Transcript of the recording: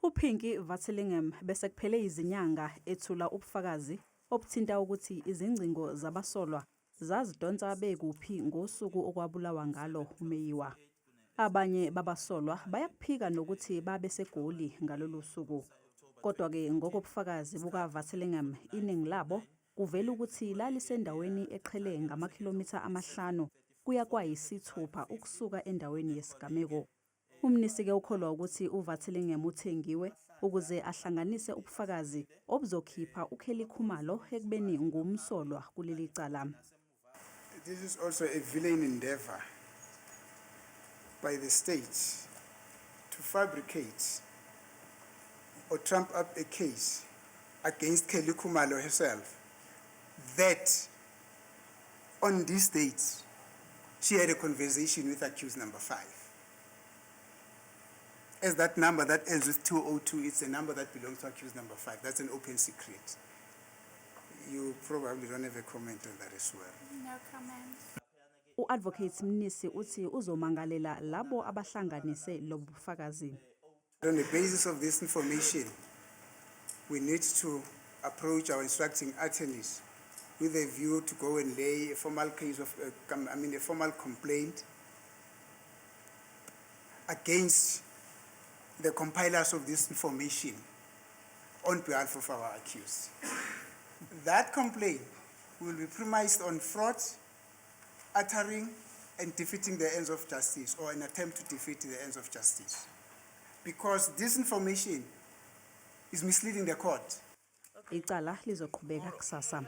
UPinky Vythilingam bese kuphele izinyanga ethula ubufakazi obuthinta ukuthi izingcingo zabasolwa zazidonsa bekuphi ngosuku okwabulawa ngalo uMeyiwa. Abanye babasolwa bayakuphika nokuthi babeseGoli ngalolu suku. Kodwa-ke ngokobufakazi bukaVythilingam, iningi labo kuvela ukuthi lalisendaweni eqhele ngamakhilomitha 5 kuya kwayisithupha ukusuka endaweni yesigameko. UMnisi-ke ukholwa ukuthi uVythilingam uthengiwe ukuze ahlanganise ubufakazi obuzokhipha uKelly Khumalo ekubeni ngumsolwa kuleli cala. This is also a villain endeavor by the state to fabricate or trump up a case against Kelly Khumalo herself that on this date she had a conversation with accused number 5. As that number that ends with 202, it's a number that belongs to accused number 5. That's an open secret. You probably don't have a comment on that as well. No comment. U-Advocate Mnisi uthi uzomangalela labo abahlanganise lobu bufakazi. On the basis of this information, we need to approach our instructing attorneys with a view to go and lay a formal case of, I mean, a formal complaint against the compilers of this information on behalf of our accused. That complaint will be premised on fraud, uttering and defeating the ends of justice, or an attempt to defeat the ends of justice, because this information is misleading the court. Icala lizoqhubeka kusasa.